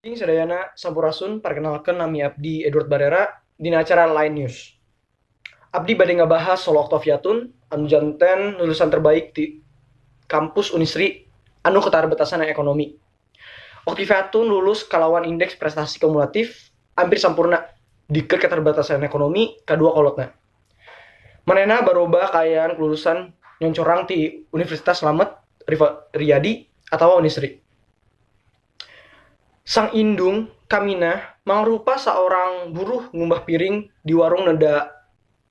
Ing sadayana sampurasun, perkenalkan nami abdi Edward Barrera dina acara Line News. Abdi bade ngabahas Solo Octaviatun anu janten lulusan terbaik di kampus Unisri anu keterbatasan ekonomi. Octaviatun lulus kalawan indeks prestasi kumulatif hampir sampurna dikeun keterbatasan ekonomi kadua kolotna. Manehna baroba kaayaan kelulusan nyoncorang ti Universitas Slamet Riyadi atawa Unisri. Sang indung Kamina mangrupa saorang buruh ngumbah piring di warung neda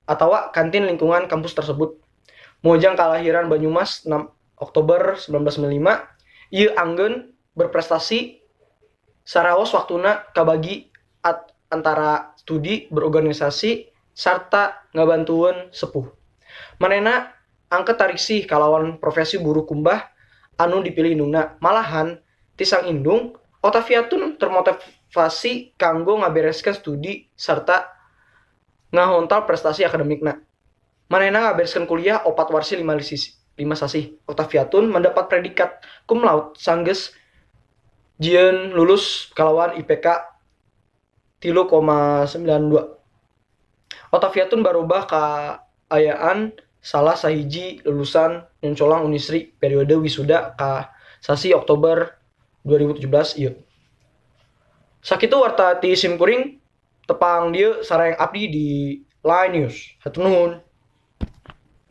atawa kantin lingkungan kampus tersebut. Mojang kalahiran Banyumas 6 Oktober 1995, ieu anggeun berprestasi saraos waktuna kabagi antara studi, berorganisasi, sarta ngabantueun sepuh. Manehna angket tarisih kalawan profesi buruh kumbah anu dipilih indungna. Malahan ti sang indung, Octaviatun termotivasi kanggo ngabereskeun studi sarta ngahontal prestasi akademikna. Manehna ngabereskeun kuliah 4 warsi 5 sasih. Octaviatun mendapat predikat cum laude sanggeus jieun lulus kalawan IPK 3,92. Octaviatun barobah kaayaan salah sahiji lulusan nyoncolang Unisri periode wisuda ka sasi Oktober 2017 ieu. Sakitu warta ti simkuring, tepang dieu sareng abdi di Line News. Hatur nuhun.